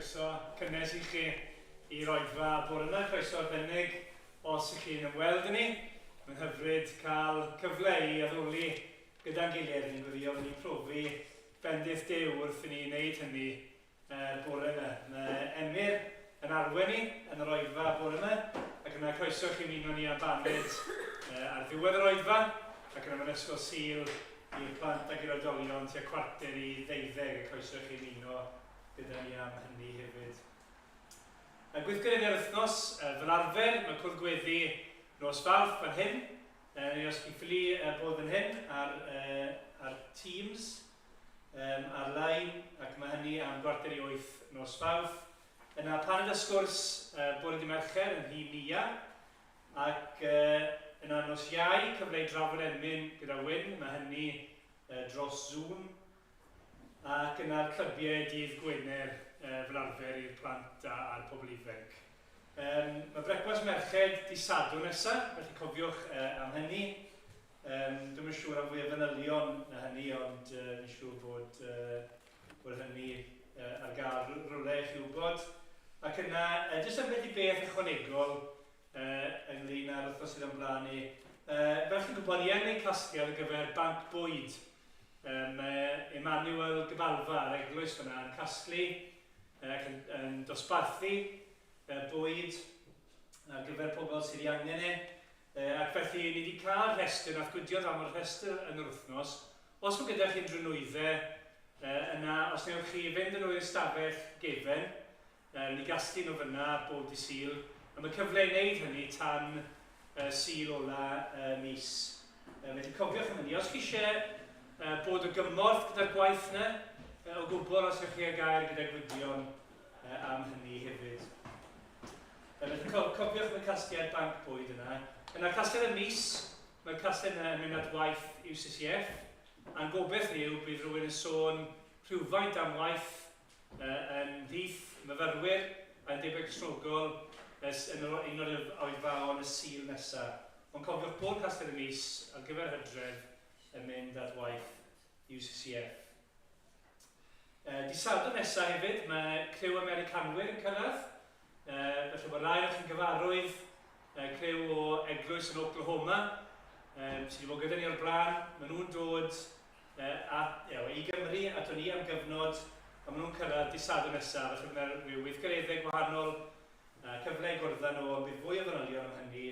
Croeso cynnes i chi i'r oedfa bore yma. Croeso arbennig os ych chi'n ymweld â ni. Mae'n hyfryd cael cyfle i addoli gyda'n gilydd. Ni'n gweddio fod ni'n profi bendith Duw wrth i ni wneud hynny bore yma. Mae Emyr yn arwen ni yn yr oedfa bore yma, ac yna croeso chi ymuno ni am baned ar ddiwedd yr oedfa, ac yna mae'n ysgol Sul i'r plant ac i'r oedolion tua 11:45, a croeso chi ymuno gyda ni am hynny hefyd. Y gweithgareddau yr wythnos, fel arfer, mae cwrdd gweddi nos Fawrth fan hyn, neu os chi'n ffili bod fan hyn ar, ar Teams, um, ar-lein, ac mae hynny am 7:45 nos Fawrth. Yna paned a sgwrs bore dy Mercher yn nhŷ Nia, ac yna nos Iau, cyfle i drafod emyn gyda Wyn, mae hynny dros Zoom. Ac yna'r clybiau dydd Gwener fel arfer i'r plant a'r pobl ifanc. Um, mae brecwast merched di Sadwrn nesaf, felly cofiwch am hynny. Yym, dwi'm yn siŵr am fwy o fanylion na hynny, ond yy, fi'n siŵr bod, yy, bod hynny yy, ar gael rhywle i chi wybod. Ac yna, yy, jyst ambell i beth ychwanegol yy, ynglyn â'r wythnos sydd o'n blaen ni. Yy, fel chi'n gwybod, ni yn ein casgliad ar gyfer banc bwyd. Yy, mae Emmanuel Gybalfa, yr eglwys fyna, yn casglu yy, ac yn, yn dosbarthu yy, bwyd ar gyfer pobl sydd ei angen e. Ac felly, ni 'di cael rhestr, nath Gwydion ddanfon rhestr yn yr wythnos. Os mae gyda chi unrhyw nwyddau, yna os newch chi fynd yn ôl i'r stafell gefen, ni gasglu nhw fyna bob dydd Sul, a mae cyfle i wneud hynny tan Sul ola y mis. Felly cofiwch am hynny. Os chi eisiau bod o gymorth gyda'r gwaith yna, o gwbl, os ewch chi â gair gyda Gwydion am hynny hefyd. Felly cofiwch am y casgliad banc bwyd yna. Yna casgliad y mis, mae'r casgliad yna yn mynd at waith UCCF, a'n gobeith ni yw bydd rhywun yn sôn rhywfaint am waith yn mhlith myfyrwyr a Undebau Cristnogol yn un o'r oedfaon y Sul nesaf. Ond cofiwch bod casgliad y mis ar gyfer Hydref yn mynd at waith UCCF. Dydd Sadwrn nesa hefyd, mae criw Americanwyr yn cyrraedd. Felly mae rai o'ch chi'n gyfarwydd, criw o eglwys yn Oklahoma, sydd wedi bod gyda ni o'r blaen. Maen nhw'n dod at, you know, i Gymru ato ni am gyfnod, a maen nhw'n cyrraedd dydd Sadwrn nesa. Felly mae yna rhyw weithgareddau gwahanol, cyfle i gwrdd â nhw, ond bydd fwy o fanylion am hynny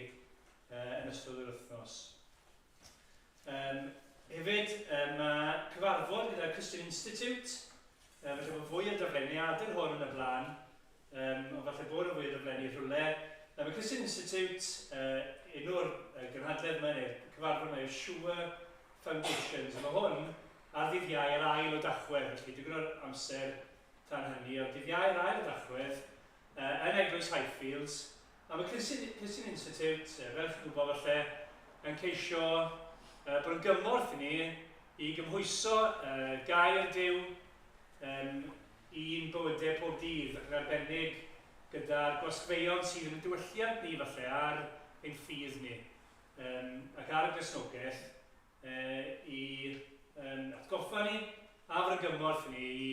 yn ystod yr wythnos. Um, hefyd, um, mae cyfarfod gyda'r Christian Institute, felly bod fwy o daflenni, adael hwn yn y blaen, um, ond falle bod y fwy o daflenni rhywle. Mae Christian Institute, enw'r gynhadledd yma, neu'r cyfarfod yma yw Sure Foundations. A mae hwn ar ddydd Iau yr ail o Dachwedd, felly digon o'r amser tan hynny, ond dydd Iau yr ail o Dachwedd, yn Eglwys Highfields, A mae Christian, Christian Institute, fel chi'n gwybod falle, yn ceisio bod yn gymorth i ni i gymhwyso gair Duw i'n bywydau pob dydd, ac yn arbennig gyda'r gwasgfeuon sydd yn y diwylliant ni falle, ar ein ffydd ni, ac ar y Gristnogaeth, i atgoffa ni a fod yn gymorth i ni i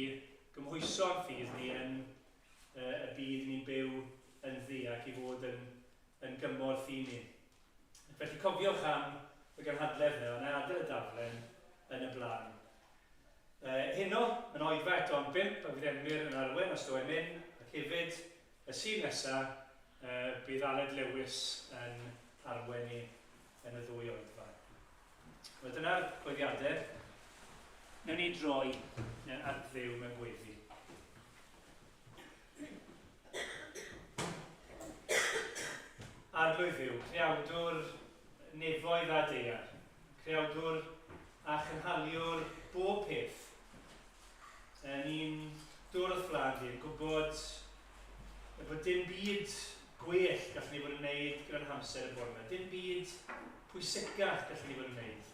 gymhwyso'n ffydd ni yn y byd ni'n byw ynddi ac i fod yn, yn gymorth i ni. Felly cofiwch am y gynhadledd yna, ond adael y daflen yn y blaen. Heno, mae'n oedfa eto am 5 a fydd Emyr yn arwen os dw mynd, ac hefyd y Sul nesaf bydd Aled Lewis yn arwen ni yn y ddwy oedfa. Wel, dyna'r gweddïadau. Newn ni droi at Dduw mewn gweddi. Arglwydd Dduw, creawdwr nefoedd a daear, creawdwr a chynhaliwr bob peth. Ni'n dod o'th flaen di, yn gwybod bod dim byd gwell gallwn ni fod yn wneud gyda'n hamser y bore yma. Dim byd pwysicach gallwn ni fod yn wneud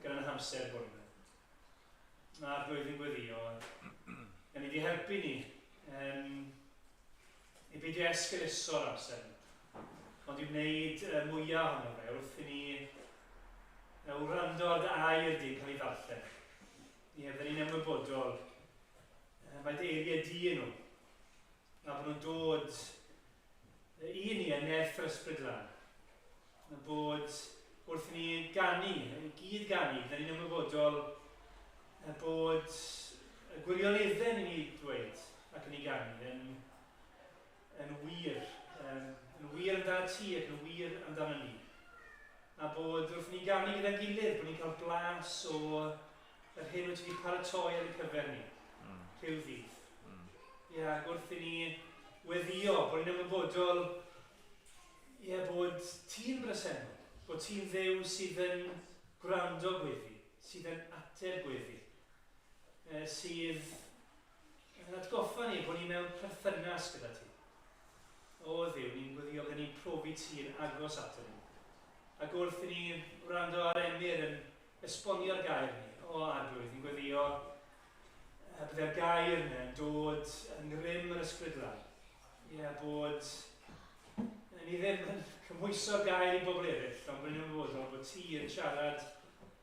gyda'n hamser y bore yma. A'r flwyddyn gweddio, yn ni wedi helpu ni i beidio esgeuluso'r amser yma, ond i wneud y mwyaf ohono fe wrth i ni wrando ar dy air di'n cael ei ddarllen. Ie, fydden ni'n ymwybodol mae dy eiriau di yn nhw. A bod nhw'n dod i ni yn nerth yr Ysbryd Glân. A bod wrth i ni ganu, gyd ganu, da ni'n ymwybodol bod y gwirioneddau ni'n ei dweud ac yn ei ganu yn, yn wir, yn wir amdano ti ac yn wir amdano ni. A bod wrth ni ganu gyda'n gilydd, bod ni'n cael blas o yr hyn wyt ti wedi paratoi ar ein cyfer ni, rhyw ddydd. Ie, ac wrth i ni weddïo, bod ni'n ymwybodol, ie, bod ti'n bresennol, bod ti'n Dduw sydd yn gwrando gweddi, sydd yn ateb gweddi, sydd yn atgoffa ni bod ni mewn perthynas gyda ti. O Dduw, ni'n gweddio bod ni'n profi ti'n agos ato ni. Ac wrth i ni wrando ar Emyr yn esbonio'r gair ni, o Arglwydd, ni'n gweddio y bydde'r gair yna yn dod yng ngrym yr Ysbryd Glân. Ie, bod ni ddim yn cymhwyso'r gair i bobl eraill, ond bod ni'n ymwybodol bod ti yn siarad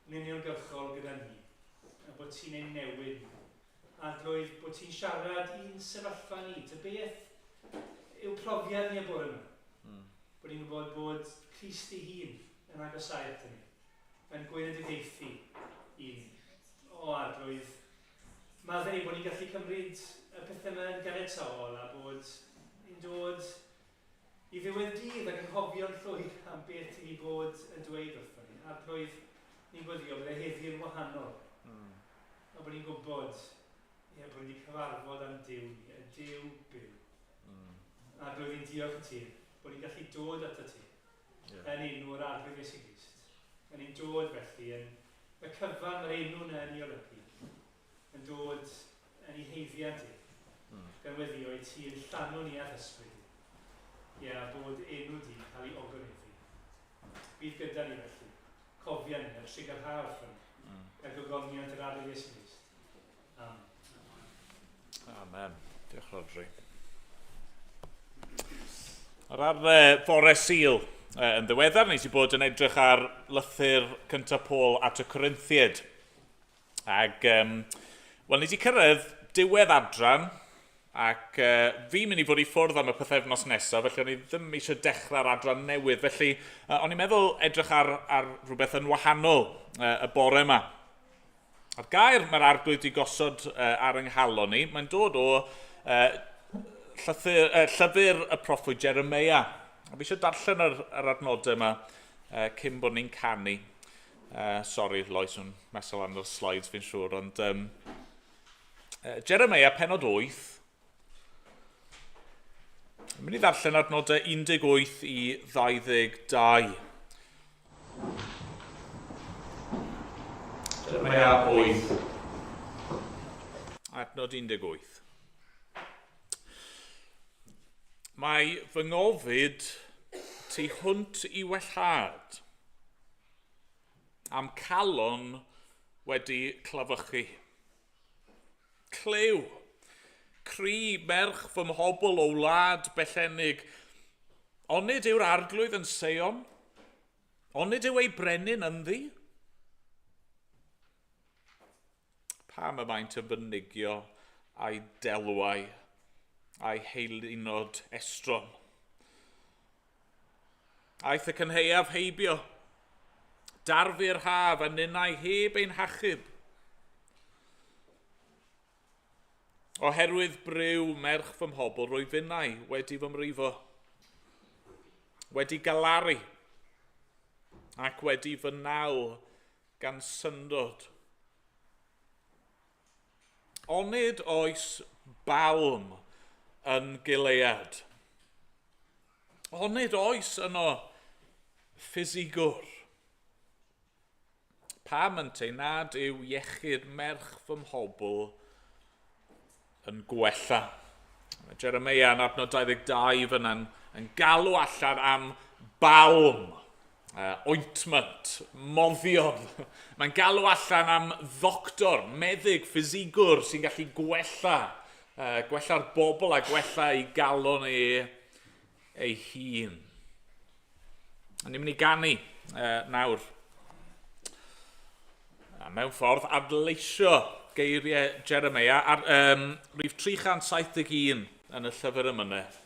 yn uniongyrchol gyda ni, a bod ti'n ein newid ni. Arglwydd, bod ti'n siarad i'n sefyllfa ni. Ta beth yw profiad ni y bore yma? Bod ni'n gwybod bod Crist ei hun yn agosáu ato ni, yn gweledigaethu i ni. O Arglwydd, maddau ni bod ni'n gallu cymryd y pethau yma yn ganiataol a bod ni'n dod i ddiwedd dydd ac anghofio'n llwyr am beth ti wedi bod yn dweud wrthon ni. Arglwydd, ni'n gweddio bydde heddi yn wahanol. A bod ni'n gwybod, ie, bod ni wedi cyfarfod â'n Duw ni, y Duw byw. Arglwydd, ni'n diolch i ti, bod ni'n gallu dod ato ti, yn enw'r Arglwydd Iesu Grist. A ni'n dod felly yn y cyfan mae'r enw yna yn ei olygu, yn dod yn ei haeddiant i, gan weddio i ti yn llanw ni â'th ysbryd di. Ie, a bod enw di yn cael ei ogoneddu. Bydd gyda ni felly. Cofia ni, a trugarha wrthon ni. Er gogoniant yr Arglwydd Iesu Grist. Amen. Amen. Diolch, Rhodri. Ar ar fore Sul yn ddiweddar, ni wedi bod yn edrych ar lythyr cyntaf Paul at y Corinthiaid. Ac, wel, ni wedi cyrraedd diwedd adran, ac fi'n mynd i fod i ffwrdd am y pythefnos nesaf, felly o'n i ddim eisiau dechrau'r adran newydd. Felly, o'n i'n meddwl edrych ar, ar rhywbeth yn wahanol y bore yma. A'r gair mae'r Arglwydd wedi gosod ar yng nghalon ni, mae'n dod o llythyr, llyfr y proffwyd Jeremia. A fi eisiau darllen yr, yr adnodau yma cyn bod ni'n canu. Sori, Lois, yn mesol lan o'r slides fi'n siŵr, ond Jeremiah penod 8. Yn mynd i ddarllen adnodau 18 i 22. Jeremiah 8. Adnod 18. Mae fy ngofid tu hwnt i wellhad. A'm calon wedi clafychu. Clyw! Cri merch fy mhobl o wlad bellenig. Onid yw'r Arglwydd yn Seion? Onid yw ei brenin ynddi? Pam y maent yn fy nigio a'i delwau a'i heilunod estron? Aeth y cynhaeaf heibio. Darfu'r haf a ninnau heb ein hachub. Oherwydd briw merch fy mhobl rwy finnau wedi fy mrifo, wedi galaru ac wedi fy nal gan syndod. Onid oes balm yn Gilead? Onid oes yno ffisigwr? Pam ynte nad yw iechyd merch fy mhobl yn gwella? Mae Jeremiah yn adnod 22 fyna'n yn galw allan am balm, ointment, moddion. Mae'n galw allan am ddoctor, meddyg, ffisigwr sy'n gallu gwella, gwella'r bobl a gwella ei galon e ei hun. A ni'n mynd i ganu nawr. A mewn ffordd adleisio geiriau Jeremiah ar rhif 371. yn y llyfr emynau.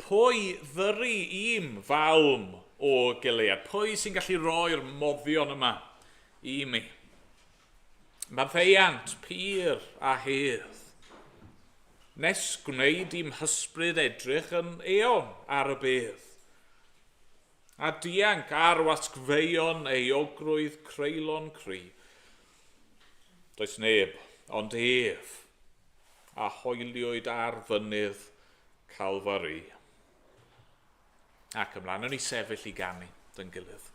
Pwy ddyru i'm falm o Gilead? Pwy sy'n gallu roi'r moddion yma i mi? Maddeuant pur a hedd. Nes gwneud i'm hysbryd edrych yn eon ar y bedd. A dianc ar wasgfeuon euogrwydd creulon cry. Does neb ond ef a hoeliwyd ar fynydd Calfari. Ac ymlaen, o'n i sefyll i ganu dyn gilydd.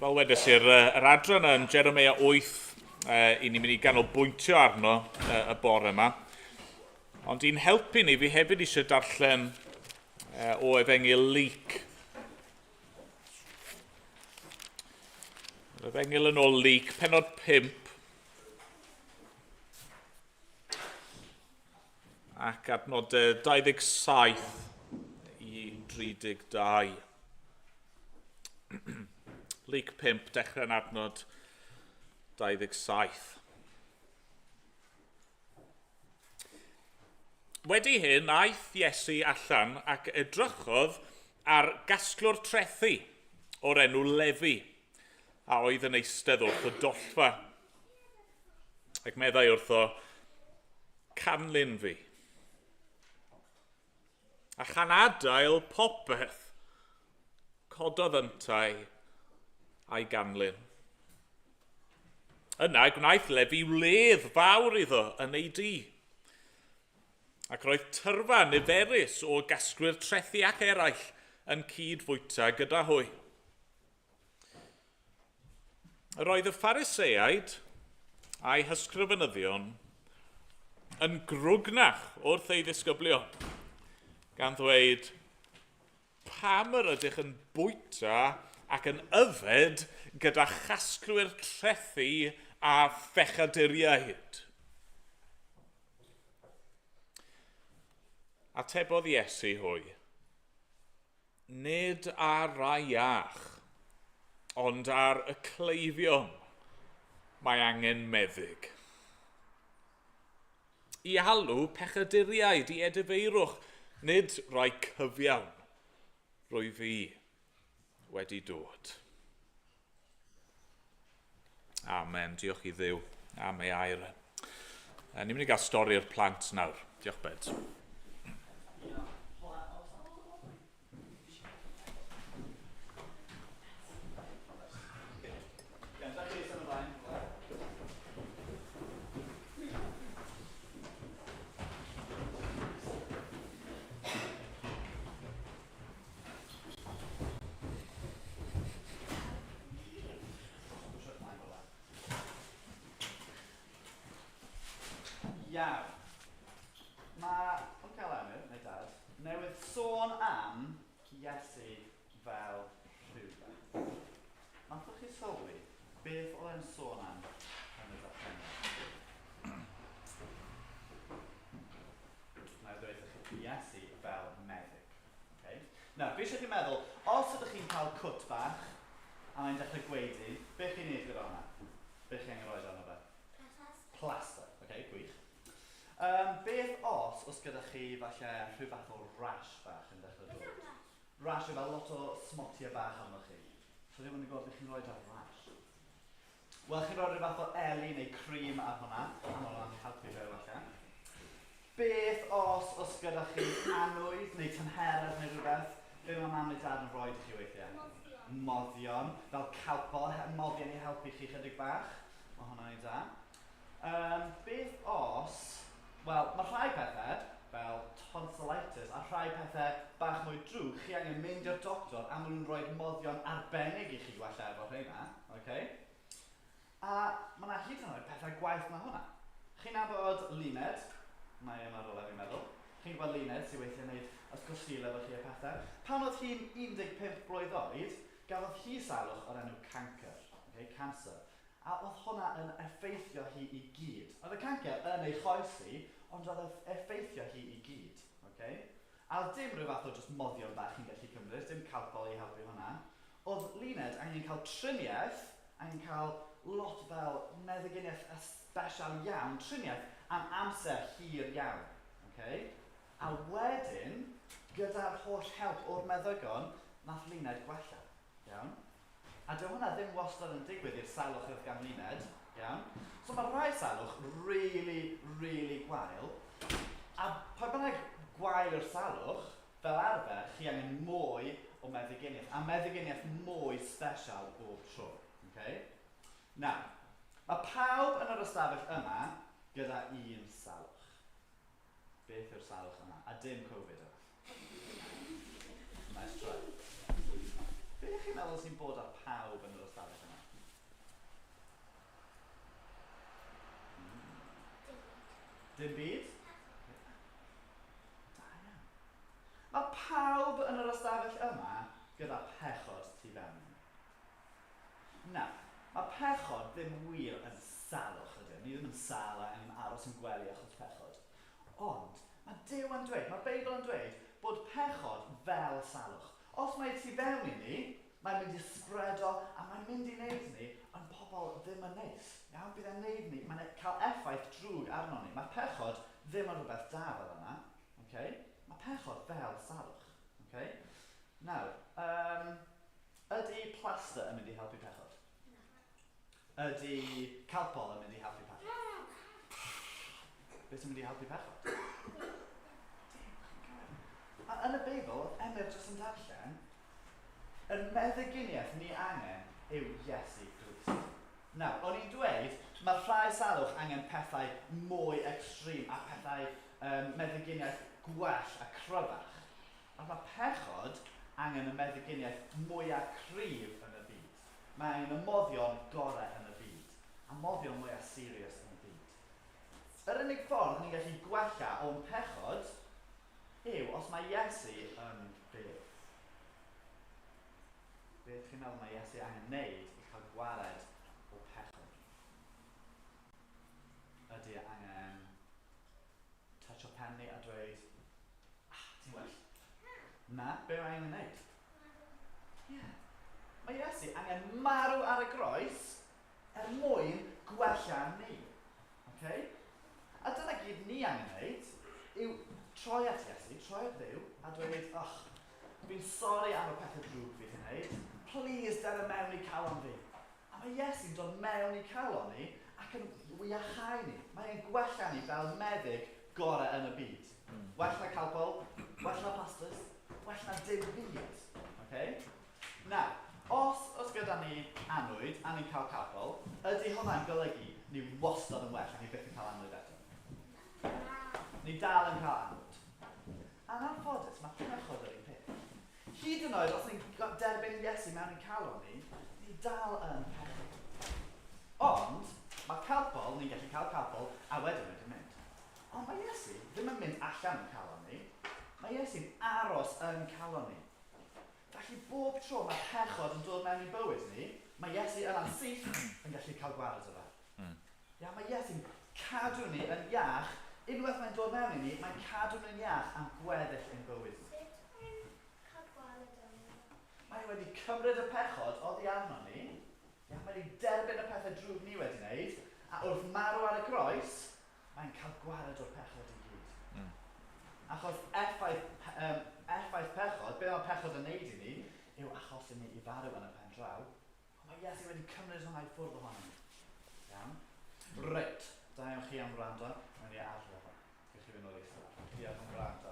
Fel wedes i'r yr adran yn Jeremiah 8, i ni'n mynd i ganolbwyntio arno y bore yma. Ond i'n helpu ni, fi hefyd eisiau darllen o Efengyl Luc. Yr Efengyl yn ôl Luc, penod 5. Ac adnodau 27 i 32. Luc 5, dechrau'n adnod 27. Wedi hyn, aeth Iesu allan ac edrychodd ar gasglwr trethi o'r enw Lefi, a oedd yn eistedd wrth y dollfa. Ac meddai wrtho, canlyn fi. A chan adael popeth, cododd yntau a'i ganlyn. Yna gwnaeth Lefi wledd fawr iddo yn ei dŷ. Ac roedd tyrfa niferus o gasglwyr trethi ac eraill yn cyd-fwyta gyda hwy. Yr oedd y Phariseaid a'i hysgrifenyddion yn grwgnach wrth ei ddisgyblion, gan ddweud, pam yr ydych yn bwyta ac yn yfed gyda chasglwyr trethi a phechaduriaid? Atebodd Iesu hwy, Nid ar rai iach, ond ar y cleifion mae angen meddyg. I alw pechaduriaid i edifeirwch, nid rai cyfiawn, rwyf fi wedi dod. Amen. Diolch i Dduw am ei air. Ni'n mynd i gael stori'r plant nawr. Diolch, Beds. Iawn. Mae Uncle Emyr, neu Dad, newydd sôn am Iesu fel rhywbeth. Nathoch chi sylwi beth oedd e'n sôn am yn y darlleniad? Na i ddweud wrthych chi Iesu fel meddyg. Okay? Nawr, fi eisiau chi meddwl, os ydych chi'n cael cwt bach, a mae'n dechrau gwaedu, be chi'n neud gyda hwnna? Be chi angen rhoi arno fe? Plaster. Okay, gwych. Beth os gyda chi falle rhyw fath o rash bach yn dechrau dod? Rash yw fel lot o smotiau bach arnoch chi. So ddim yn gwybod beth chi'n rhoi ar rash. Wel, chi'n rhoi rhyw fath o eli neu cream ar hwnna, a mae hwnna'n helpu fe falle. Beth os oes gyda chi annwyd neu tymheredd neu rhywbeth, be mae mam neu dad yn rhoi i chi weithiau? Moddion. Moddion, fel Calpol, moddion i helpu chi chydig bach. Mae hwnna'n un da. Beth os, wel, mae rhai pethau, fel tonsillitis, a rhai pethau bach mwy drwg, chi angen mynd i'r doctor a maen nhw'n rhoi moddion arbennig i chi gwella efo rheina, okay? A mae yna hyd yn oed pethau gwaeth na hwnna. Chi'n nabod Luned? Mae yma rywle fi'n meddwl. Chi'n gwybod Luned sydd weithiau'n gwneud ysgol Sul efo chi a pethau. Pan oedd hi'n 15 blwydd oed, gafodd hi salwch o'r enw cancr, okay, cancer. A oedd hwnna yn effeithio hi i gyd. Oedd y cancr yn ei choes hi, ond oedd yn effeithio hi i gyd. Okay? A oedd dim rhyw fath o just moddion bach chi'n gallu cymryd, dim Calpol i helpu hwnna. Oedd Luned angen cael triniaeth, angen cael lot fel meddyginiaeth special iawn, triniaeth am amser hir iawn. Okay? A wedyn, gyda'r holl help o'r meddygon, nath Luned gwella. Iawn? A dyw hwnna ddim wastad yn digwydd i'r salwch oedd gan Luned. Iawn? So mae rhai salwch really, really gwael. A pa bynnag gwael yw'r salwch, fel arfer, chi angen mwy o meddyginiaeth, a meddyginiaeth mwy special bob tro. Okay? Nawr, mae pawb yn yr ystafell yma gyda un salwch. Beth yw'r salwch yma? A dim Covid yma. Nice try. Beth ych chi'n meddwl sy'n bod ar pawb yn yr ystafell yma? Dim byd? Da iawn. Mae pawb yn yr ystafell yma gyda pechod tu fewn. Nawr, mae pechod ddim wir yn salwch ydyn. Ni ddim yn sâl a angen aros yn gwely achos pechod. Ond, mae Duw yn dweud, mae'r Beibl yn dweud bod pechod fel salwch. Os mae tu fewn i ni, mae'n mynd i spredo a mae'n mynd i wneud ni yn pobl ddim yn neis. Iawn, bydd e'n wneud ni, mae'n cael effaith drwg arno ni. Mae pechod ddim yn rhywbeth da fel yna. Okay? Mae pechod fel salwch. Okay? Nawr, ydy plaster yn mynd i helpu pechod? Na. Ydy Calpol yn mynd i helpu pechod? Na. Beth sy'n mynd i helpu pechod? A yn y Beibl, Emyr jyst yn darllen, y meddyginiaeth ni angen yw Iesu Grist. Nawr, o'n i'n dweud, mae rhai salwch angen pethau mwy extreme a pethau meddyginiaeth gwell a cryfach. Ond mae pechod angen y meddyginiaeth mwyaf cryf yn y byd. Mae angen y moddion gorau yn y byd. A moddion mwyaf serious yn y byd. Yr unig ffordd ni'n gallu gwella o'n pechod yw os mae Iesu yn byw. Beth chi'n meddwl mae Iesu angen wneud i cael gwared o pechod? Ydy e angen toucho pen ni a dweud, ah, ti'n well? Na, be mae angen wneud? Ie. Yeah. Mae Iesu angen marw ar y groes er mwyn gwella ni. Okay? A dyna gyd ni angen wneud, yw troi at Iesu, troi at Dduw, a dweud, och, fi'n sori am y pethau drwg fi wedi wneud, please dere mewn i calon fi. A mae Iesu'n dod mewn i calon ni ac yn iachau ni. Mae e'n gwella ni fel meddyg gorau yn y byd. Well na Calpol, well na pastors, well na dim byd. Okay? Nawr, os oes gyda ni annwyd a ni'n cael Calpol, ydy hwnna'n golygu ni wastad yn well a ni byth yn cael annwyd eto? Ni dal yn cael annwyd. A'n anffodus, mae pechod yr un peth. Hyd yn oed os ni'n derbyn Iesu mewn i'n calon ni, ni dal yn pechu. Ond, mae Calpol, ni'n gallu cael Calpol, a wedyn wedyn mynd. Ond mae Iesu ddim yn mynd allan o'n calon ni, mae Iesu'n aros yn calon ni. Felly bob tro mae pechod yn dod mewn i'n bywyd ni, mae Iesu yna'n syth yn gallu cael gwared o fe. Ia, mae Iesu'n cadw ni yn iach, unwaith mae'n dod mewn i ni, mae'n cadw ni'n iach am gweddill ein bywyd ni. Sut mae'n cael gwared arno fe? Mae e wedi cymryd y pechod oddi arno ni, ia, mae wedi derbyn y pethau drwg ni wedi wneud, a wrth marw ar y groes, mae'n cael gwared o'r pechod i gyd. Achos effaith, effaith pechod, be mae pechod yn neud i ni, yw achosi ni i farw yn y pen draw. Ond mae Iesu wedi cymryd hwnna i ffwrdd ohono ni. Iawn? Reit, da iawn chi am wrando. Nawn ni adrodd fe. Gewch chi fynd nôl i eistedd. Diolch am wrando.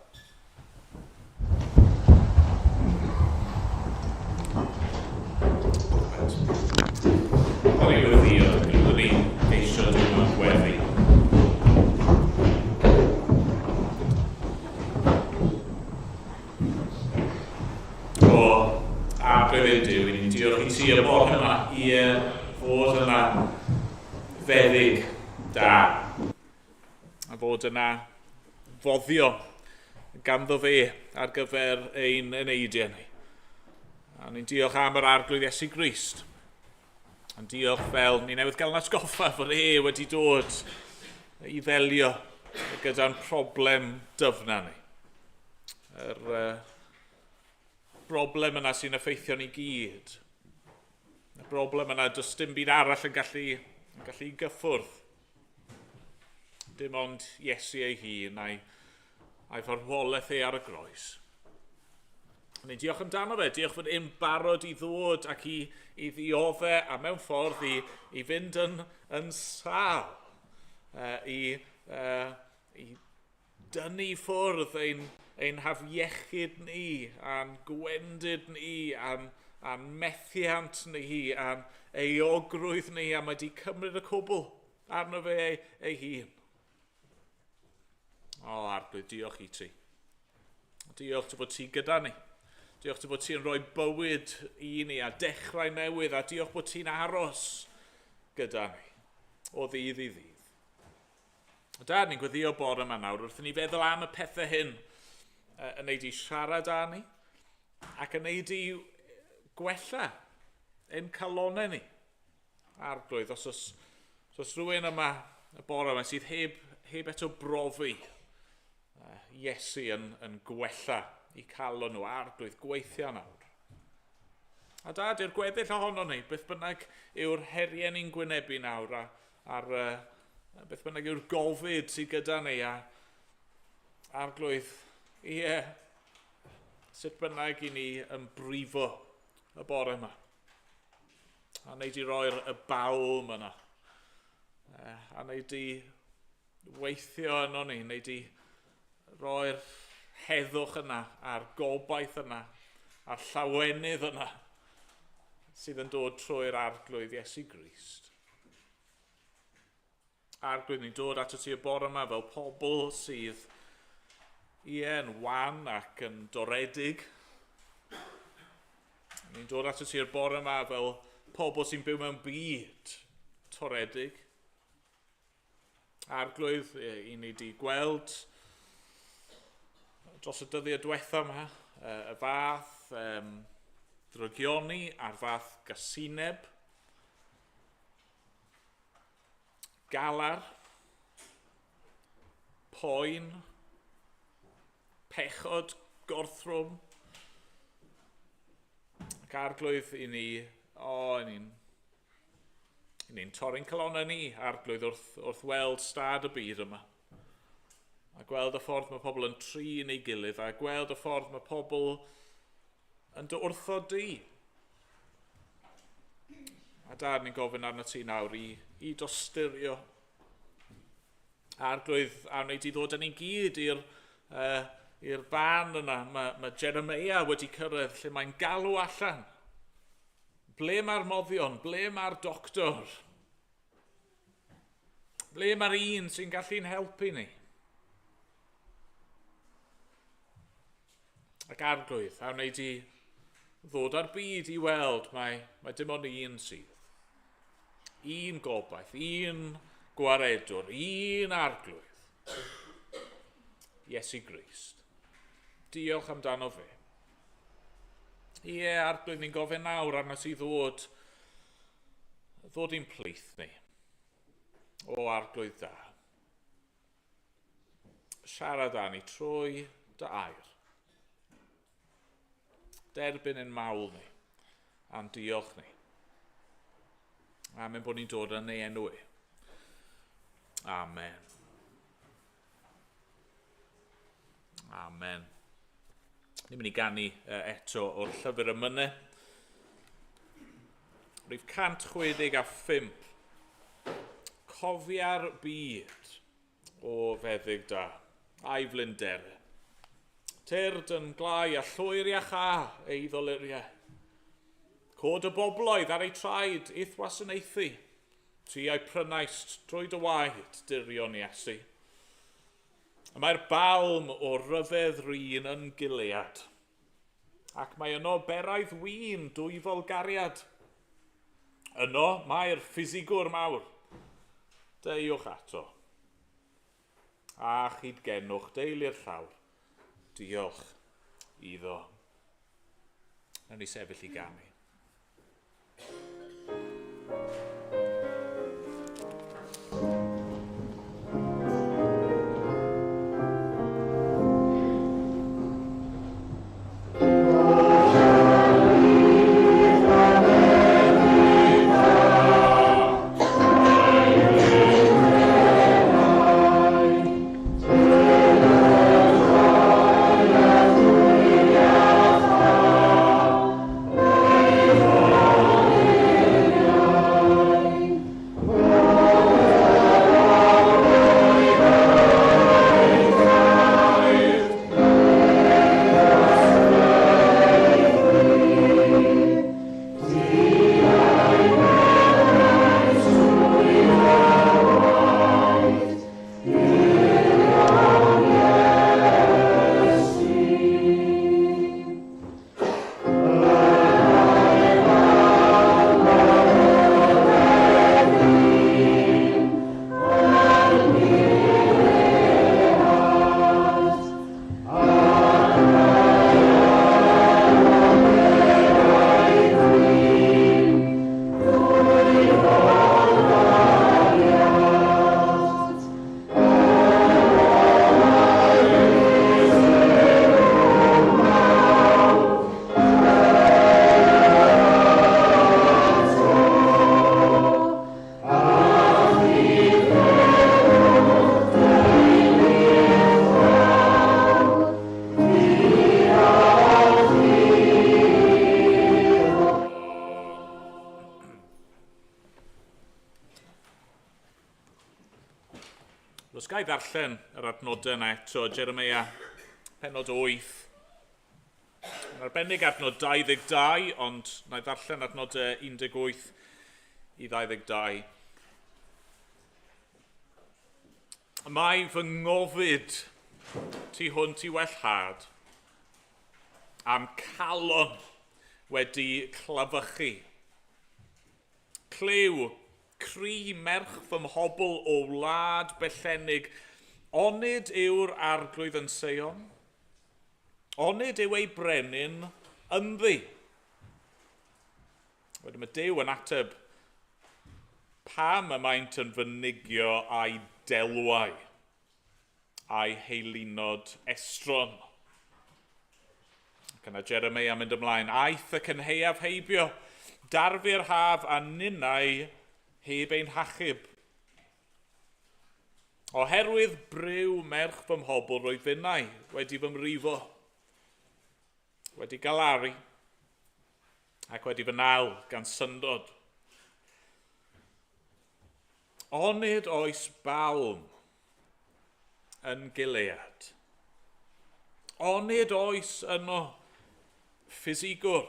O'n i'n weddïo, o'n i'n ceisio diwrnod gweddi. O, Arglwydd Duw, i ni'n diolch i ti y bore yma i fod yna feddyg da. A fod yna foddio ganddo fe ar gyfer ein eneidiau ni. A ni'n diolch am yr Arglwydd Iesu Grist. Yn diolch fel ni newydd gael yn atgoffa fod e wedi dod i ddelio gyda'n problem dyfna ni. Yr broblem yna sy'n effeithio ni gyd. Y broblem yna, does dim byd arall yn gallu, yn gallu gyffwrdd. Dim ond Iesu ei hun a'i, a'i farwolaeth e ar y groes. Ni'n diolch amdano fe, diolch fod e'n barod i ddod ac i, i ddiodde a mewn ffordd i, i fynd yn, yn sâl, i, i dynnu ffwrdd ein, ein hafiechyd ni, a'n gwendid ni, a'n, a'n methiant ni, a'n euogrwydd ni, a mae wedi cymryd y cwbl arno fe ei, ei hun. O, Arglwydd, diolch i ti. Diolch ti bod ti gyda ni. Diolch ti bod ti'n rhoi bywyd i ni a dechrau newydd a diolch bod ti'n aros gyda ni o ddydd i ddydd. Dad, ni'n gweddio bore yma nawr wrth i ni feddwl am y pethau hyn yn neud i siarad â ni ac yn neud i gwella ein calonau ni. Arglwydd, os oes, os oes rhywun yma y bore yma sydd heb, heb eto brofi Iesu yn, yn gwella i calon nhw, Arglwydd, gweithio nawr. A dad, i'r gweddill ohono ni, beth bynnag yw'r heriau ni'n gwynebu nawr, a, a'r, uh, beth bynnag yw'r gofid sydd gyda ni, a Arglwydd, ie, sut bynnag i ni yn brifo y bore yma. A wneud i roi'r y balm yna. A wneud i weithio yno ni, wneud i roi'r heddwch yna, a'r gobaith yna, a'r llawenydd yna sydd yn dod trwy'r Arglwydd Iesu Grist. Arglwydd, ni'n dod ato ti y bore yma fel pobl sydd, ie, yn wan ac yn doredig. Ni'n dod at y ti'r bore yma fel pobl sy'n byw mewn byd toredig. Arglwydd, i ni wedi gweld dros y dyddiau diwetha yma, y fath um, drygioni a'r fath gasineb, galar, poen, pechod, gorthrwm, ac arglwydd i ni, o, i ni'n ni'n torri'n calonnau ni, arglwydd, wrth, wrth weld stad y byd yma. A gweld y ffordd mae pobl yn trin ei gilydd, a gweld y ffordd mae pobl yn dy wrthod di. A dad, ni'n gofyn arno ti nawr i, i dosturio. Arglwydd, a wneud i ddod â ni'n gyd i'r uh, i'r fan yna. Mae, mae Jeremiah wedi cyrraedd lle mae'n galw allan. Ble mae'r moddion? Ble mae'r doctor? Ble mae'r un sy'n gallu'n helpu ni? Ac arglwydd, a wneud i ddod â'r byd i weld mae, mae dim ond un sydd. Un gobaith, un gwaredwr, un arglwydd. Iesu Grist. Diolch amdano fe. Ie, arglwydd, ni'n gofyn nawr arno ti ddod, ddod i'n plith ni. O arglwydd da. Siarad â ni trwy dy air. Derbyn ein mawl ni, a'n diolch ni. Amen bod ni'n dod yn ei enw e. Amen. Amen. Ni'n mynd i ganu eto o'r llyfr y mynau. Rhif 165. Cofia'r byd o feddyg da, a'i flinder. Tyrd yn glau a llwyr iachâ ei ddoluriau. Cod y bobloedd ar ei traed i'th wasanaethu. Ti a'i prynaist drwy dy waed, dirion Iesu. Y mae'r balm o ryfedd rin yn Gilead. Ac mae yno beraidd win dwyfol gariad. Yno mae'r ffisigwr mawr. Deuwch ato. A chyd-genwch deulu'r llawr. Diolch iddo. Nawn ni sefyll i ganu. Os ga i ddarllen yr adnodau yna eto, Jeremia penod 8. Yn arbennig adnod 22, ond na i ddarllen adnodau 18 i 22. Mae fy ngofid tu hwnt i wellhad, a'm calon wedi clafychu. Clyw, cri merch fy mhobl o wlad bellenig, onid yw'r arglwydd yn Seion? Onid yw ei brenin ynddi? Wedyn mae Duw yn ateb, pam y maent yn fy nigio a'i delwau, a'i heilinod estron? Ac yna Jeremia mynd ymlaen, aeth y cynhaeaf heibio, darfu'r haf a ninnau heb ein hachub. Oherwydd briw merch fy mhobl roedd finnau wedi fy mrifo, wedi galaru, ac wedi fy nal gan syndod. Onid oes balm yn Gilead? Onid oes yno ffisigwr?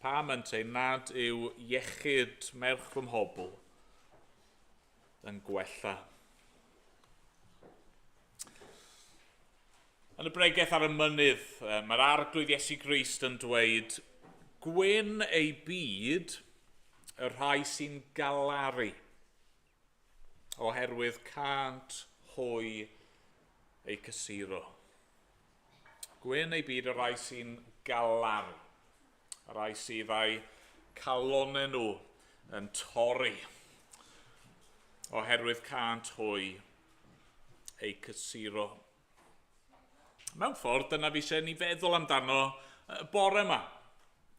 Pam ynteu nad yw iechyd merch fy mhobl yn gwella? Yn y bregeth ar y mynydd, mae'r arglwydd Iesu Grist yn dweud, gwyn ei byd y rhai sy'n galaru, oherwydd cânt hwy eu cysuro. Gwyn ei byd y rhai sy'n galaru, y rhai sydd â'u calonau nhw yn torri, oherwydd cânt hwy eu cysuro. Mewn ffordd, dyna fi eisiau ni feddwl amdano y bore yma.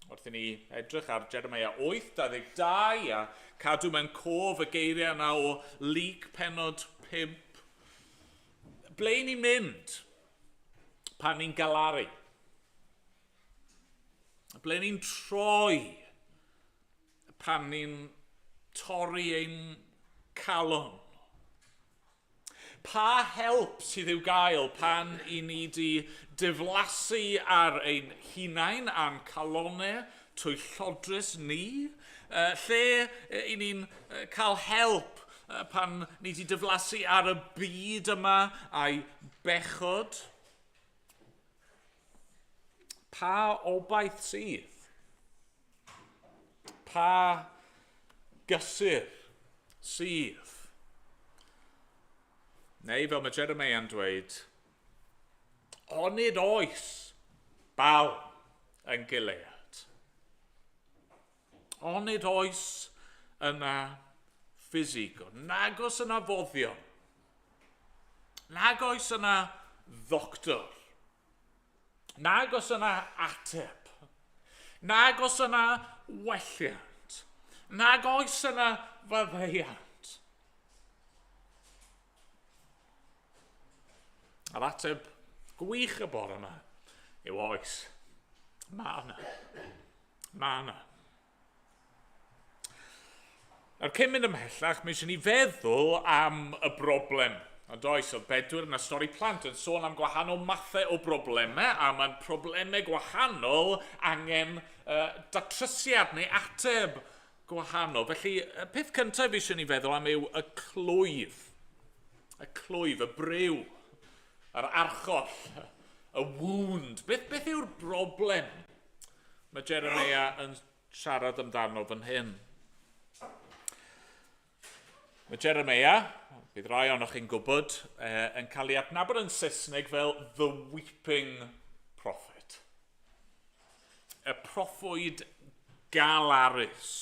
Wrth i ni edrych ar Jeremiah 8, 22 a cadw mewn cof y geiriau yna o Luc pennod 5. Ble ni'n mynd pan ni'n galaru? Ble ni'n troi pan ni'n torri ein calon? Pa help sydd i'w gael pan i ni di diflasu ar ein hunain a'n calonau twyllodrus ni? Lle i ni'n cael help pan ni di diflasu ar y byd yma a'i bechod? Pa obaith sydd? Pa gysur sydd? Neu fel mae Jeremiah'n dweud, onid oes balm yn Gilead? Onid oes yna ffisigwr? Nag oes yna foddion? Nag oes yna ddoctor? Nag oes yna ateb. Nag oes yna welliant. Nag oes yna faddeuant. A'r ateb gwych y bore yma yw oes. Mae yna. Mae yna. Nawr, cyn mynd ymhellach, mae eisiau ni feddwl am y broblem. Ond oes, oedd Bedwyr yn y stori plant yn sôn am gwahanol mathau o broblemau, a mae'n problemau gwahanol angen datrysiad neu ateb gwahanol. Felly, y peth cyntaf fi eisiau ni feddwl am yw y clwyf. Y clwyf, y briw, yr archoll, y wound. Beth, beth yw'r broblem mae Jeremiah yn siarad amdano fan hyn? Mae Jeremiah, bydd rai ohonoch chi'n gwybod, yn cael ei adnabod yn Saesneg fel The Weeping Prophet. Y proffwyd galarus.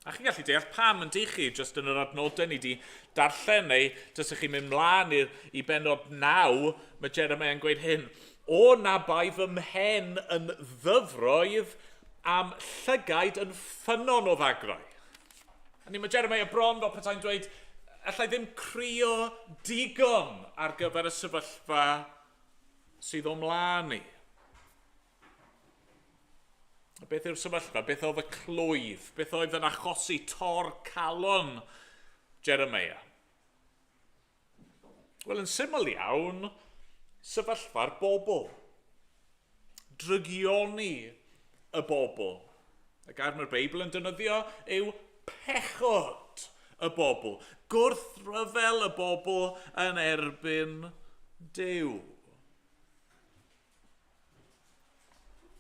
A chi'n gallu deall pam yn dych chi, jyst yn yr adnodau ni di darllen, neu jyst ych chi'n mynd mlaen i, i benod 9, mae Jeremiah yn gweud hyn, O na bai fy mhen yn ddyfroedd am llygaid yn ffynnon o ddagrau. A ni mae Jeremiah bron fel petai'n dweud, allai ddim crio digon ar gyfer y sefyllfa sydd o mlaen i. A beth yw'r sefyllfa? Beth oedd y clwyf? Beth oedd yn achosi tor calon Jeremiah? Wel, yn syml iawn, sefyllfa'r bobl. Drygioni y bobl. Y gair mae'r Beibl yn defnyddio yw pechod y bobl. Gwrthryfel y bobl yn erbyn Duw.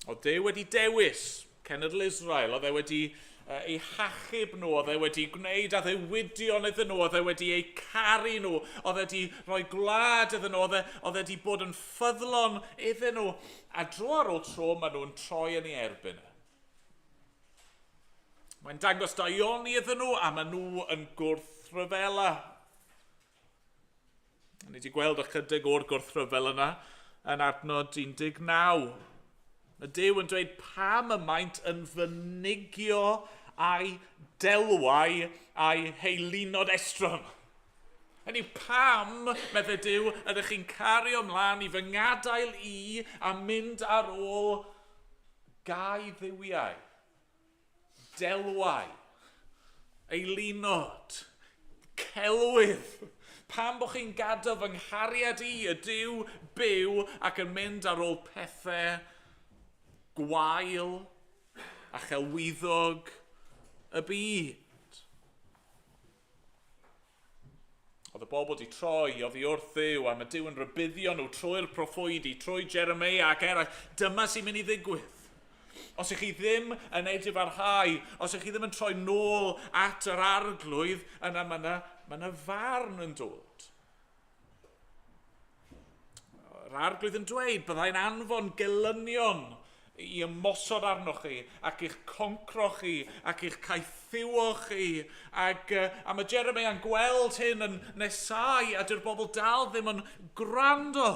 Oedd Duw wedi dewis cenedl Israel, oedd e wedi eu hachub nhw, oedd e wedi gwneud addewidion iddyn nhw, oedd e wedi eu caru nhw, oedd e wedi rhoi gwlad iddyn nhw, oedd e, oedd e wedi bod yn ffyddlon iddyn nhw. A dro ar ôl tro maen nhw'n troi yn ei erbyn e. Mae'n dangos daioni iddyn nhw a maen nhw yn gwrthryfela. Ni wedi gweld ychydig o'r gwrthryfel yna yn adnod 19. Mae Duw yn dweud pam y maent yn fynigio a'i delwau a'i heilinod estron. Hynny yw, pam, meddai Duw, ydych chi'n cario ymlaen i fy ngadael i a mynd ar ôl gau dduwiau, delwau, eilinod, celwydd? Pam bod chi'n gadael fy nghariad i, y Duw byw, ac yn mynd ar ôl pethau gwael a chelwyddog y byd? Oedd y bobl wedi troi oddi wrth Dduw, a mae Duw yn rhybuddio nhw trwy'r proffwydi, trwy Jeremia ac eraill. Dyma sy'n mynd i ddigwydd. Os ych chi ddim yn edifarhau, os ych chi ddim yn troi nôl at yr arglwydd, yna mae yna, mae yna farn yn dod. Yr arglwydd yn dweud, byddai'n anfon gelynion i ymosod arnoch chi ac i'ch concro chi ac i'ch caethiwo chi. Ac, a mae Jeremiah'n gweld hyn yn nesau a dyw'r bobl dal ddim yn gwrando.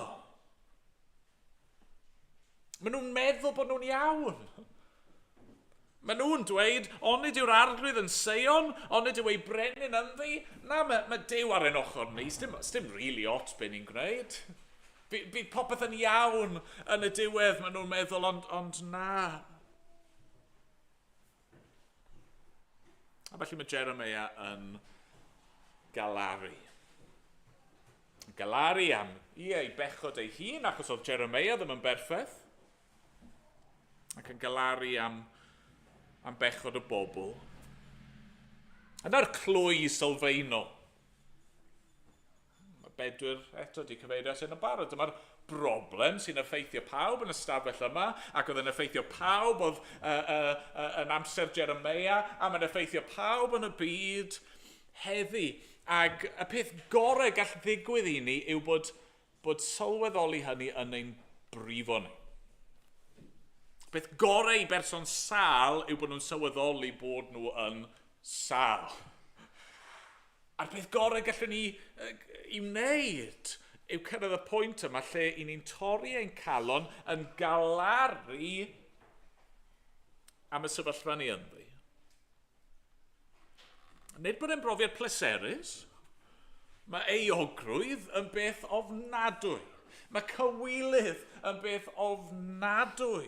Maen nhw'n meddwl bod nhw'n iawn. Maen nhw'n dweud, onid yw'r arglwydd yn Seion, onid yw ei brenin ynddi? Na, mae, mae Duw ar ein ochr ni, sdim, sdim really ots be ni'n gwneud. Bydd popeth yn iawn yn y diwedd, maen nhw'n meddwl, ond, ond na. A felly mae Jeremiah yn galaru. Galaru am, ie, ei bechod ei hun, achos oedd Jeremiah ddim yn berffaith ac yn galaru am, am bechod y bobl. Yna'r clwy sylfaenol. Mae Bedwyr eto wedi cyfeirio at hyn yn barod. Dyma'r broblem sy'n effeithio pawb yn y stafell yma, ac oedd yn effeithio pawb oedd yn amser Jeremia, a mae'n effeithio pawb yn y byd heddi. Ac y peth gorau gall ddigwydd i ni yw bod bod sylweddoli hynny yn ein brifo ni. Beth gorau i berson sâl yw bod nhw'n sylweddoli bod nhw yn sâl. A'r peth gorau gallwn ni i wneud yw cyrraedd y pwynt yma lle i ni'n torri ein calon yn galaru am y sefyllfa ni ynddi. Nid bod e'n brofiad pleserus. Mae euogrwydd yn beth ofnadwy. Mae cywilydd yn beth ofnadwy.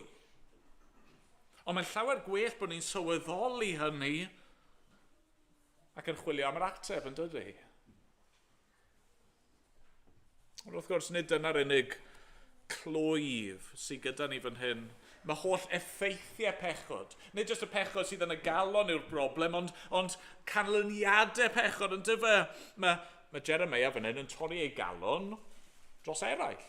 Ond mae'n llawer gwell bod ni'n sylweddoli hynny ac yn chwilio am yr ateb, yn dydy? Ond wrth gwrs, nid dyna'r unig clwyf sydd gyda ni fan hyn. Mae holl effeithiau pechod. Nid jyst y pechod sydd yn y galon yw'r broblem, ond, ond canlyniadau pechod yn dyfe. Mae, mae Jeremiah fan hyn yn torri ei galon dros eraill.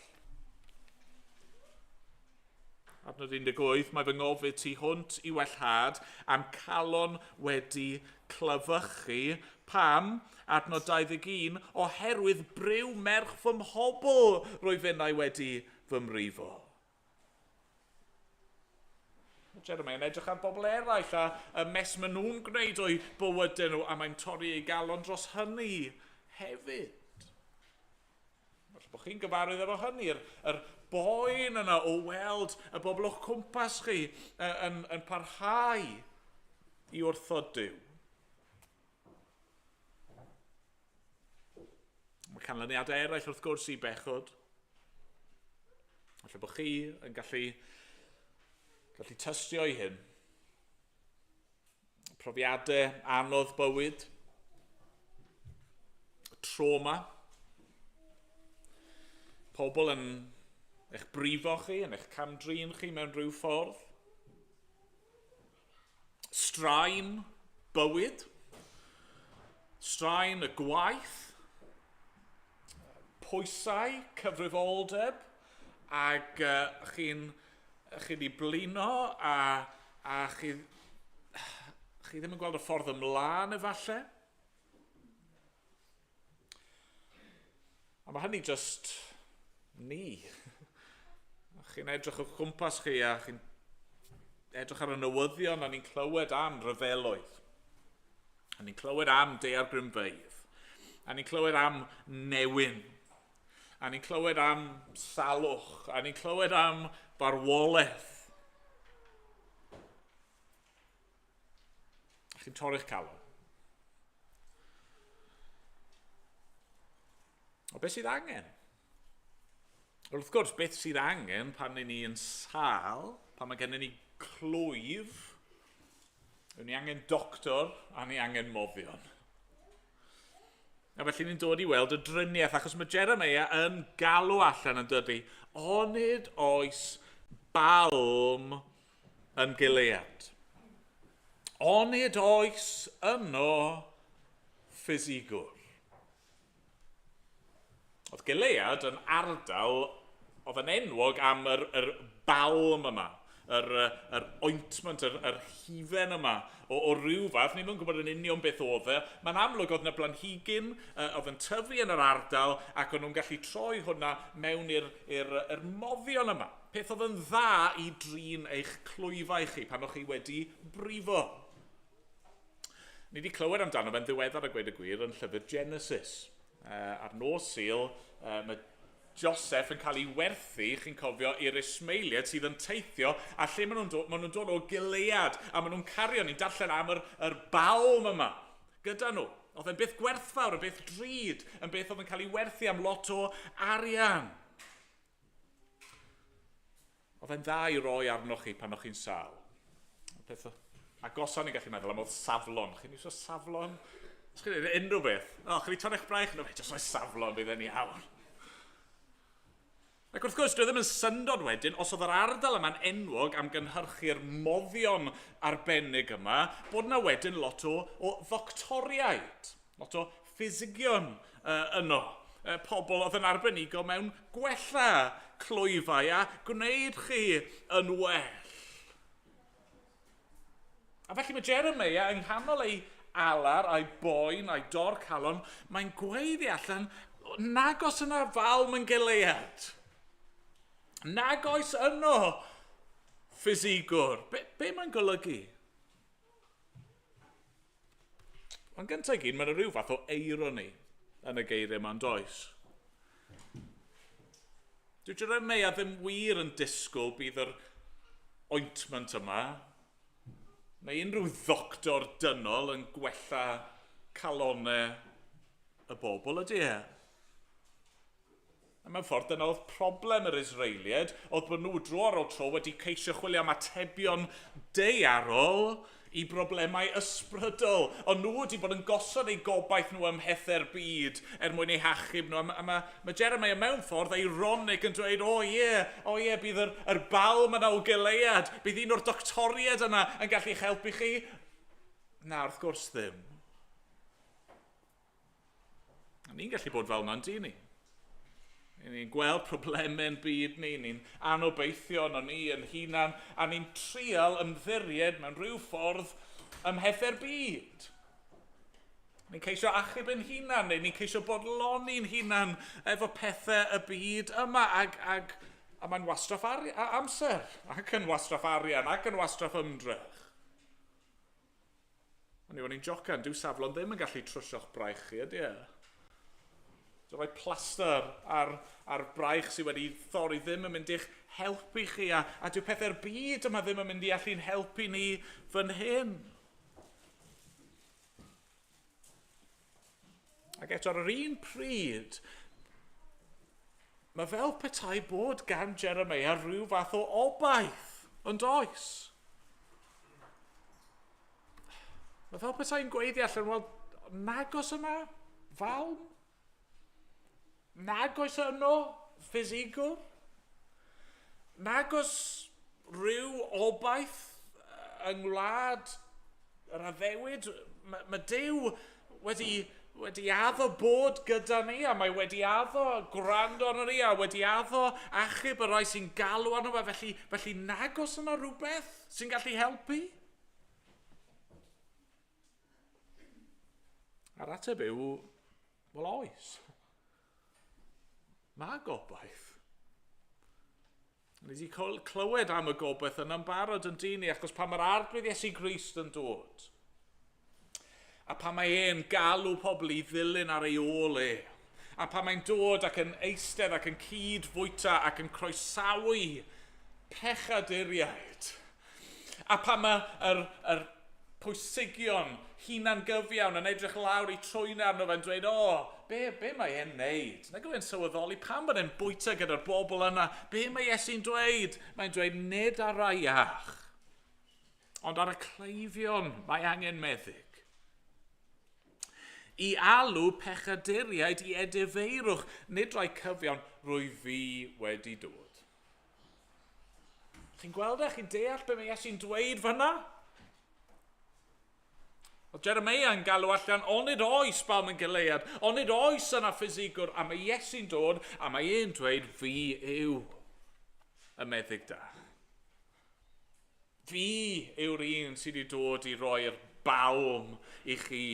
Adnod 18, mae fy ngofid tu hwnt i wellhad am calon wedi clyfychu. Pam? Adnod 21, oherwydd briw merch fy mhobl rwy finnau wedi fy mrifo. Mae Jeremiah yn edrych ar bobl eraill a y mes maen nhw'n gwneud o'u bywydau nhw a mae'n torri ei galon dros hynny hefyd. Falle bod chi'n gyfarwydd efo hynny, yr, yr boen yna o weld y bobl o'ch cwmpas chi yn, yn parhau i wrthod Duw. Mae canlyniadau eraill wrth gwrs i bechod. Falle bod chi yn gallu, gallu tystio i hyn. Profiadau anodd bywyd, trauma, pobl yn eich brifo chi, yn eich camdrin chi mewn rhyw ffordd, straen bywyd, straen y gwaith, pwysau, cyfrifoldeb, ac uh, chi'n Chi wedi blino a, a chi, chi ddim yn gweld y ffordd ymlaen efallai. A mae hynny just ni. Chi'n edrych o'ch cwmpas chi a chi'n edrych ar y newyddion a ni'n clywed am ryfeloedd. A ni'n clywed am daeargrynfeydd. A ni'n clywed am newyn. A ni'n clywed am salwch. A ni'n clywed am farwolaeth. A chi'n torri'ch calon. O beth sydd angen? Wel, wrth gwrs, beth sydd angen pan ni yn sâl, pan mae gennym ni clwyf, yw ni angen doctor a ni angen moddion. A felly ni'n dod i weld y driniaeth, achos mae Jeremiah yn galw allan yn dydy, onid oes balm yn Gilead. Onid oes yno ffisigwr? Oedd Gilead yn ardal oedd yn enwog am yr, yr balm yma, yr, yr ointment, yr, yr hufen yma o, o ryw fath. Ni ddim yn gwybod yn union beth oedd e. Mae'n amlwg oedd yna blanhigyn uh, oedd yn tyfu yn yr ardal ac o'n nhw'n gallu troi hwnna mewn i'r, i'r, i'r moddion yma. Peth oedd yn dda i drin eich clwyfau chi pan o'ch chi wedi brifo. Ni wedi clywed amdano fe'n ddiweddar a gweud y gwir yn llyfr Genesis. Uh, ar nos Sul, uh, mae Joseph yn cael ei werthu, chi'n cofio, i'r Ismaeliaid sydd yn teithio, a lle maen nhw'n dod, maen nhw'n dod o Gilead, a maen nhw'n cario, ni'n darllen am yr, yr balm yma gyda nhw. Oedd e'n beth gwerthfawr, yn beth drud, yn beth oedd yn cael ei werthu am lot o arian. Oedd e'n dda i roi arnoch chi pan o'ch chi'n sâl. Peth agosa ni'n gallu meddwl am oedd saflon. Chi'n iwsio saflon? Os chi'n gwneud unrhyw beth. O, chi'n torri'ch braich? No, fe, jyst rhoi saflon, bydd e'n iawn. Ac wrth gwrs, dwi e ddim yn syndod wedyn, os oedd yr ardal yma'n enwog am gynhyrchu'r moddion arbennig yma, bod yna wedyn lot o, o ddoctoriaid, lot o ffisigion uh, yno. Uh, pobl oedd yn arbenigo mewn gwella clwyfau a gwneud chi yn well. A felly mae Jeremiah yng nghanol ei alar a'i boen a'i dor calon, mae'n gweiddi allan, nag oes yna falm yn Gilead. Nag oes yno ffisigwr. Be, be mae'n golygu? Ond gyntaf i gyd, mae'n rhyw fath o eironi yn y geiriau yma, yn does? Dwi Jeremiah ddim wir yn disgwyl bydd yr ointment yma, neu unrhyw ddoctor dynol yn gwella calonau y bobl ydy e. A mewn ffordd, dyna oedd problem yr Israeliaid, oedd bod nhw dro ar ôl tro wedi ceisio chwilio am atebion daearol i broblemau ysbrydol. Ond nhw wedi bod yn gosod eu gobaith nhw ym mhethau'r byd er mwyn eu hachub nhw. A mae, mae, mae Jeremiah mewn ffordd eironig yn dweud, o ie, yeah, o ie, yeah, bydd yr, yr balm yna o Gilead, bydd un o'r doctoriaid yna yn gallu'ch helpu chi. Na, wrth gwrs ddim. A ni'n gallu bod fel yna'n dyn ni. Ni'n gweld problemau'n byd ni, ni'n anobeithio yno ni yn hunan, a ni'n trial ymddiried mewn rhyw ffordd ym mhethau'r byd. Ni'n ceisio achub ein hunan, neu ni'n ceisio bodloni'n hunan efo pethau y byd yma, ag, ag, a mae'n wastraff ari, a amser, ac yn wastraff arian, ac yn wastraff ymdrech. O'n i, o'n i'n jocan, dyw saflon ddim yn gallu trwsio'ch braich chi, ydy e? Dyw rhoi plaster ar, ar braich sydd wedi thorri ddim yn mynd i'ch helpu chi, a, a dyw pethau'r byd yma ddim yn mynd i allu'n helpu ni fan hyn. Ac eto ar yr un pryd, mae fel petai bod gan Jeremiah rhyw fath o obaith, ond oes. Mae fel petai'n gweiddi allan, wel, nag oes yna falm? Nag oes yno ffisigwr? Nag oes rhyw obaith yng ngwlad yr addewid? Mae, mae Duw wedi wedi addo bod gyda ni, a mae wedi addo gwrando arno ni, a wedi addo achub y rhai sy'n galw arno fe, felly, felly nag oes yna rhywbeth sy'n gallu helpu? A'r ateb yw, wel oes. Mae gobaith. Ni wedi clywed am y gobaith yna'n barod yn dyn ni, achos pan mae'r arglwydd Iesu Grist yn dod, a pan mae e'n galw pobl i ddilyn ar ei ôl e, a pan mae'n dod ac yn eistedd ac yn cyd fwyta ac yn croesawu pechaduriaid, a pan mae yr, yr pwysigion hunan gyfiawn yn edrych lawr i trwy'n arno fe'n dweud, o, be, be mae e'n neud? Nag yw e'n sylweddoli pam bod e'n bwyta gyda'r bobl yna? Be mae Iesu'n dweud? Mae'n dweud, nid ar rai iach, ond ar y cleifion mae angen meddyg. I alw pechaduriaid i edifeirwch, nid rai cyfiawn, rwy fi wedi dod. Chi'n gweld e? Chi'n deall be mae Iesu'n dweud fyna? Oedd Jeremiah yn galw allan, onid oes balm yn Gilead, onid oes yna ffisigwr, a mae Iesu'n dod, a mae e'n dweud, fi yw y meddyg da. Fi yw'r un sydd wedi dod i roi'r balm i chi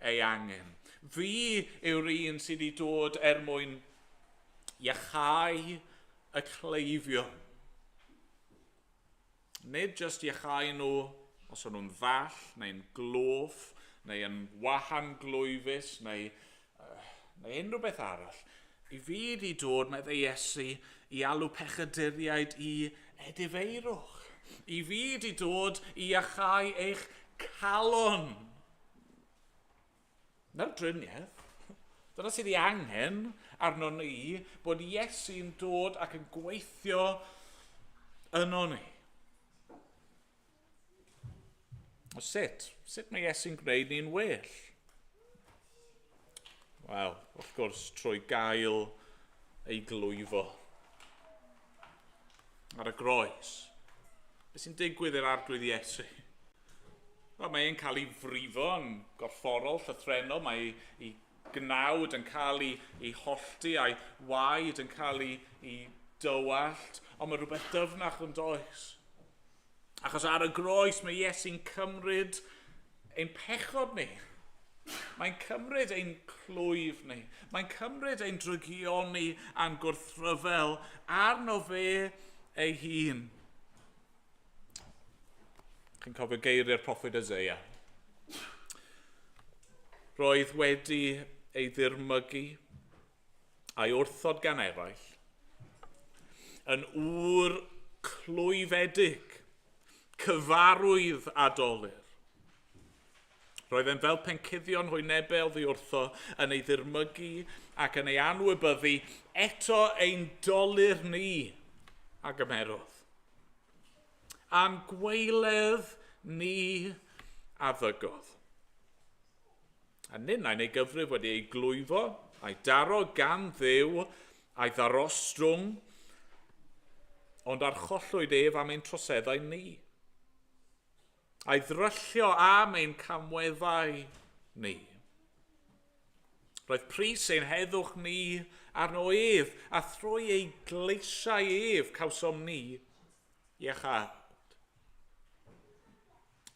ei angen. Fi yw'r un sydd wedi dod er mwyn iachau y cleifion. Nid jyst iachau nhw os o'n nhw'n ddall, neu'n gloff, neu yn wahan glwyfus, neu, uh, neu unrhyw beth arall. I fi di dod, meddai Iesu, i alw pechaduriaid i edifeirwch. I fi di dod i iachau eich calon. Na'r driniaeth. Dyna sydd ei angen arno ni, bod Iesu'n dod ac yn gweithio yno ni. O sut? Sut mae Iesu'n gwneud ni'n well? Wel, wrth gwrs, trwy gael ei glwyfo ar y groes. Beth sy'n digwydd i'r arglwydd Iesu? Wel, mae e'n cael ei frifo yn gorfforol, llythrenol, mae ei gnawd yn cael ei, ei hollti a'i waed yn cael ei, ei dywallt, ond mae rhywbeth dyfnach yn does. Achos ar y groes mae Iesu'n cymryd ein pechod ni. Mae'n cymryd ein clwyf ni. Mae'n cymryd ein drygioni a'n gwrthryfel arno fe ei hun. Chi'n cofio geiriau'r proffwyd Isaiah. Roedd wedi ei ddirmygu a'i wrthod gan eraill, yn ŵr clwyfedig, cyfarwydd a dolur. Roedd e'n fel pencuddion hwynebau oddi wrtho yn ei ddirmygu ac yn ei anwybyddu, eto ein dolur ni a gymerodd. A'n gwaeledd ni a ddygodd. A ninnau'n ei gyfrif wedi ei glwyfo, a'i daro gan Dduw, a'i ddarostwng, ond archollwyd ef am ein troseddau ni. A'i ddryllio am ein camweddau ni. Roedd pris ein heddwch ni arno ef, a thrwy ei gleisiau ef cawsom ni iachâd.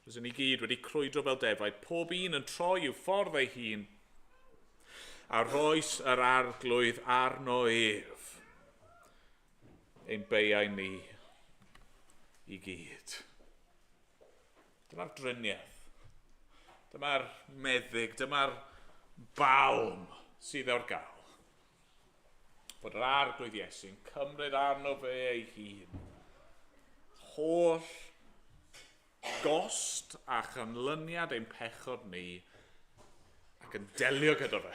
Rydyn ni gyd wedi crwydro fel defaid, pob un yn troi i'w ffordd ei hun, a rhoes yr arglwydd arno ef ein beiau ni i gyd. Dyma'r driniaeth. Dyma'r meddyg, dyma'r balm sydd o'r gael. Bod yr arglwydd Iesu'n cymryd arno fe ei hun. Holl gost a chanlyniad ein pechod ni ac yn delio gyda fe.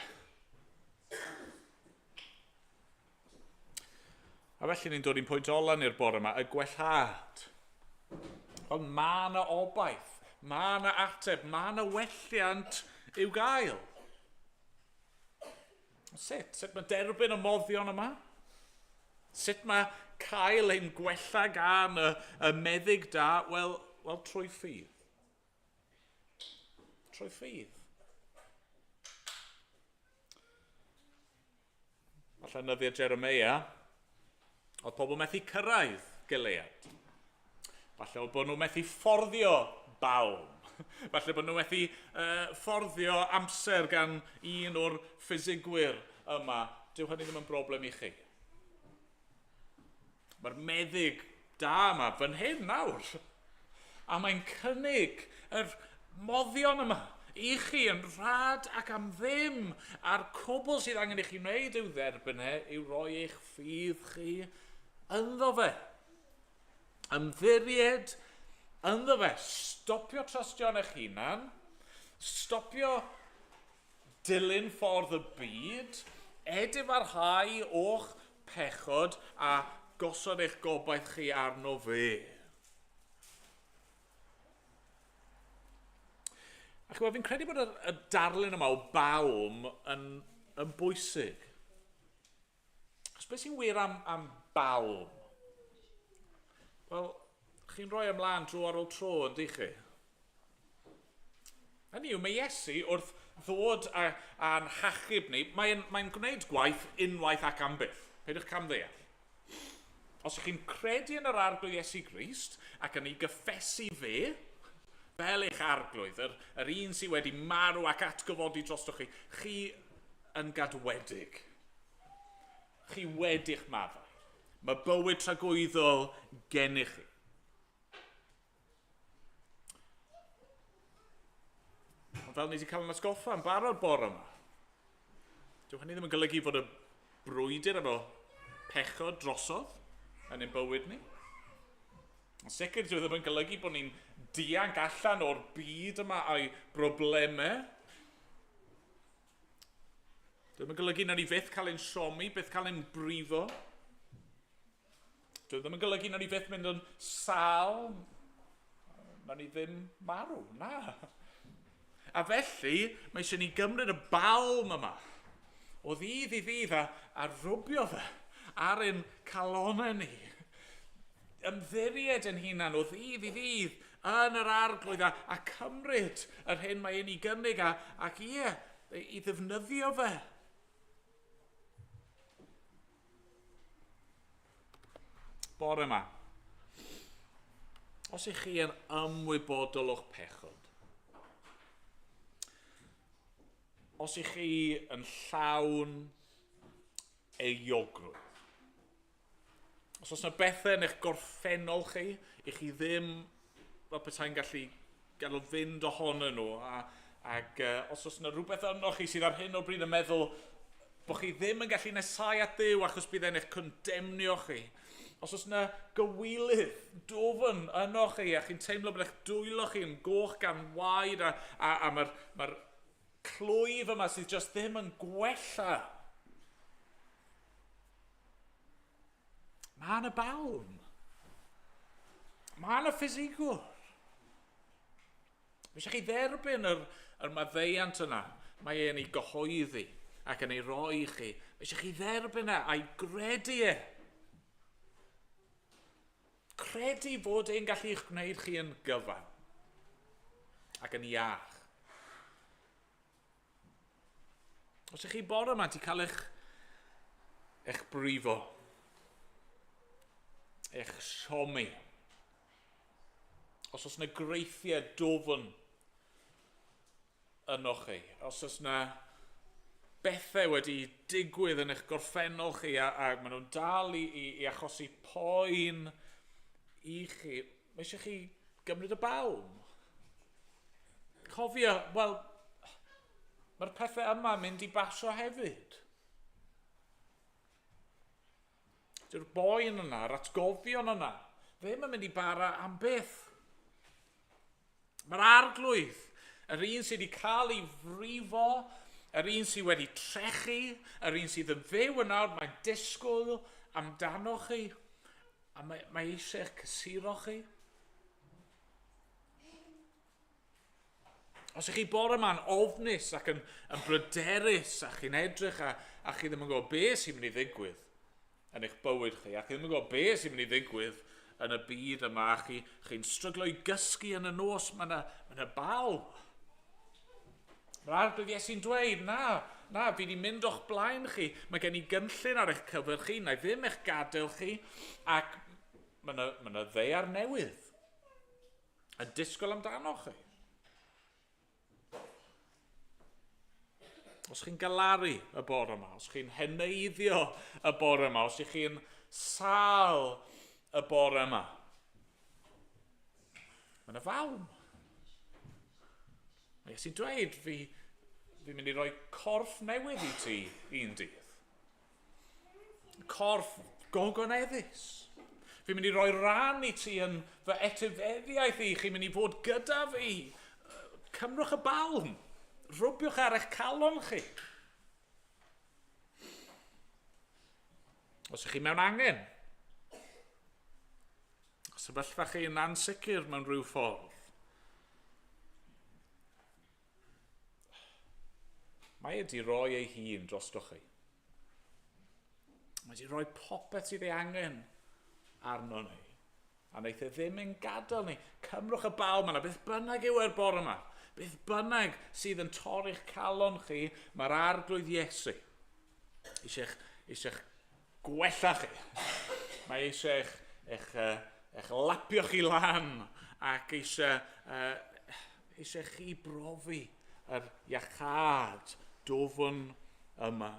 A felly ni'n dod i'n pwynt ola ni'r bore yma, y gwellhad. Ond mae yna obaith, mae yna ateb, mae yna welliant i'w gael. Sut? Sut mae derbyn y moddion yma? Sut mae cael ein gwella gan y, y meddyg da? Wel, wel trwy ffydd. Trwy ffydd. Falle yn nyddiau Jeremia, oedd pobl methu cyrraedd Gilead. Falle oedd bod nhw methu fforddio balm. Falle bod nhw methu fforddio amser gan un o'r ffisigwyr yma. Dyw hynny ddim yn broblem i chi. Mae'r meddyg da yma fan hyn nawr. A mae'n cynnig yr moddion yma i chi yn rhad ac am ddim. A'r cwbl sydd angen i chi wneud yw dderbyn e, yw roi eich ffydd chi ynddo fe. Ymddiried ynddo fe. Stopio trystio yn eich hunan. Stopio dilyn ffordd y byd. Edifarhau o'ch pechod a gosod eich gobaith chi arno fe. A chymod, fi'n credu bod y, y darlun yma o balm yn, yn bwysig. Achos beth sy'n wir am, am balm? Wel, chi'n rhoi ymlaen dro ar ôl tro, yn dych chi? Hynny yw, mae Iesu wrth ddod a, a'n hachub ni, mae'n mae gwneud gwaith unwaith ac am byth. Peidiwch camddeall. Os ych chi'n credu yn yr Arglwydd Iesu Grist ac yn ei gyffesu fe, fel eich arglwydd, yr, yr un sydd wedi marw ac atgyfodi drostoch chi, chi yn gadwedig. Chi wedi'ch maddau. Mae bywyd tragwyddol gennych chi. Ond fel ni wedi cael yn atgoffa yn barod bore yma, dyw hynny ddim yn golygu fod y brwydr efo pechod drosodd yn ein bywyd ni. Yn sicr, dyw e ddim yn golygu bod ni'n dianc allan o'r byd yma a'i broblemau. Dyw e ddim yn golygu na ni fyth cael ein siomi, byth cael ein brifo. Dyw e ddim yn golygu na ni fyth mynd yn sal, na ni ddim marw, na. A felly, mae eisiau ni gymryd y balm yma o ddydd i ddydd a, a rwbio fe ar ein calonau ni. Ymddiried yn hunan o ddydd i ddydd yn yr arglwydd a, a cymryd yr hyn mae e'n ei gynnig a, ac ie, i ddefnyddio fe. Bore yma, os ych chi yn ymwybodol o'ch pechod, os ych chi yn llawn euogrwydd, os oes yna bethau yn eich gorffennol chi, i chi ddim fel petai'n gallu gadael fynd ohonyn nhw, a, ac os oes yna rhywbeth yno chi sydd ar hyn o bryd yn meddwl bod chi ddim yn gallu nesau at Dduw achos bydd e'n eich condemnio chi. Os oes yna gywilydd dwfn yno chi a chi'n teimlo bod eich dwylo chi yn goch gan waed a, a, a mae'r mae clwyf yma sydd just ddim yn gwella. Mae yna balm. Mae yna ffisigwr. Mae eisiau chi dderbyn yr, yr maddeiant yna. Mae e'n ei gyhoeddi ac yn ei roi i chi. Mae eisiau chi dderbyn e a'i gredu e. Credu fod e'n gallu eich gwneud chi yn gyfan ac yn iach. Os ych chi bore yma, ti cael eich, eich brifo, eich siomi. Os oes yna greithiau dwfn yno chi, os oes yna bethau wedi digwydd yn eich gorffennol chi a, a maen nhw'n dal i, i, i achosi poen i chi, mae eisiau chi gymryd y balm. Cofio, wel, mae'r pethau yma yn mynd i basio hefyd. Dyw'r boen yna, yr atgofion yna, ddim yn mynd i bara am byth. Mae'r arglwydd, yr un sydd wedi cael ei frifo, yr un sydd wedi trechu, yr un sydd yn fyw yn awr, mae'n disgwyl amdano chi, a mae, mae eisiau eich cysuro chi. Os ych chi bore yma'n ofnus ac yn, yn bryderus a chi'n edrych a, a chi ddim yn gwybod beth sy'n mynd i ddigwydd yn eich bywyd chi, a chi ddim yn gwybod beth sy'n mynd i ddigwydd yn y byd yma, a chi, chi'n stryglo i gysgu yn y nos, mae yna ma, bal. Mae'r arglwydd Iesu'n dweud, na, na, fi wedi mynd o'ch blaen chi. Mae gen i gynllun ar eich cyfer chi, na i ddim eich gadael chi. Ac mae yna ma yna ddaear newydd yn disgwyl amdano chi. Os chi'n galaru y bore yma, os chi'n heneiddio y bore yma, os ych chi'n sal y bore yma, mae yna falm. Mae Iesu'n dweud, fi, fi'n mynd i roi corff newydd i ti un dydd. Corff gogoneddus. Fi'n mynd i roi ran i ti yn fy etifeddiaeth i, chi'n mynd i fod gyda fi. Cymrwch y balm. Rwbiwch ar eich calon chi. Os ych chi mewn angen, sefyllfa chi yn ansicr mewn rhyw ffordd, mae e wedi rhoi ei hun drostoch chi. Mae wedi rhoi popeth sydd ei angen arno ni. A wnaeth e ddim yn gadael ni. Cymrwch y balm yna, beth bynnag yw e'r bore yma. Beth bynnag sydd yn torri'ch calon chi, mae'r arglwydd Iesu eisiau'ch, eisiau'ch gwella chi. Mae eisiau eich, eich, eich lapio chi lan ac eisiau, eisiau chi brofi yr iachâd dwfn yma.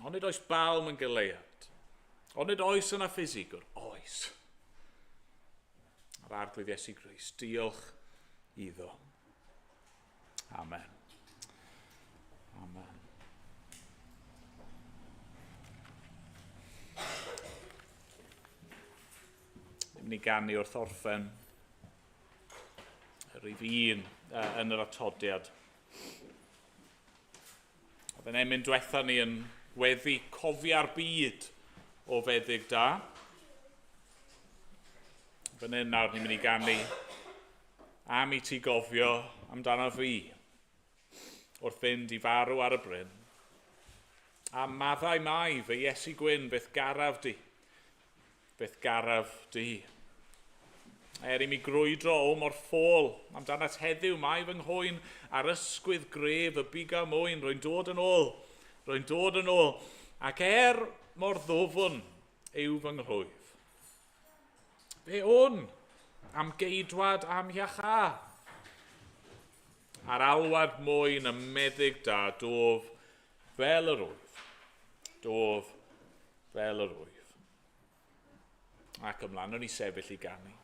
Onid oes balm yn Gilead? Onid oes yna ffisigwr? Oes. Yr Arglwydd Iesu Grist, diolch iddo. Amen. Amen. Ni'n mynd i ganu wrth orffen y rhif un yn yr atodiad. Oedd yn emyn diwetha ni yn weddi cofia'r byd o feddyg da. Fan hyn nawr ni'n mynd i ganu am i ti gofio amdano fi wrth fynd i farw ar y bryn. A maddau mai fy Iesu Gwyn beth garaf di. Beth garaf di. Er i mi grwydro o mor ffôl amdanat heddiw, mae fy nghwyn ar ysgwydd gref y biga mwyn, rwy'n dod yn ôl, rwy'n dod yn ôl, ac er mor ddwfn yw fy nghlwyf. Fe wn am geidwad am iachâd. Ar alwad mwyn y meddyg da, dof fel yr wyf. Dof fel yr wyf. Ac ymlaen, o'n i sefyll i ganu.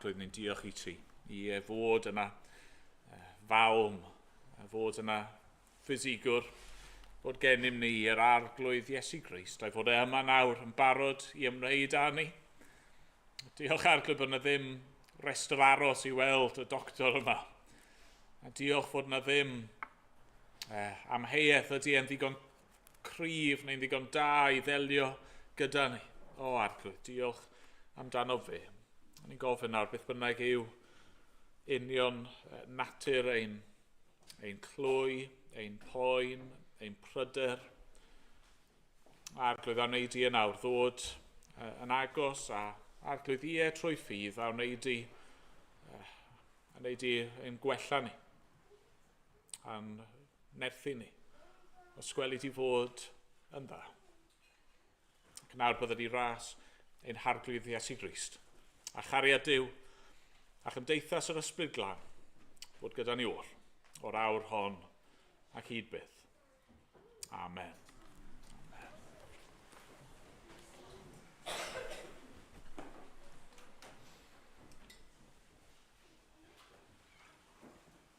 Arglwydd, ni'n diolch i ti i fod yna falm, fod yna ffisigwr, fod gennym ni yr Arglwydd Iesu Grist, a'i fod e yma nawr yn barod i ymwneud â ni. Diolch, Arglwydd, bod yna ddim restr aros i weld y doctor yma. A diolch fod yna ddim amheuaeth ydy e'n ddigon cryf neu'n ddigon da i ddelio gyda ni. O, Arglwydd, diolch amdano fe. A ni'n gofyn nawr beth bynnag yw union natur ein clwy, ein poen, ein pryder. Arglwydd, a wneud i yn awr ddod yn agos a Arglwydd ie trwy ffydd a wneud i, a wneud i ein gwella ni a'n nerthu ni. Os gweli di fod yn dda. Ac nawr byddai di ras ein Harglwydd Iesu Grist, a chariad Duw, a chymdeithas yr Ysbryd Glân, fod gyda ni oll, o'r awr hon ac hyd byth. Amen.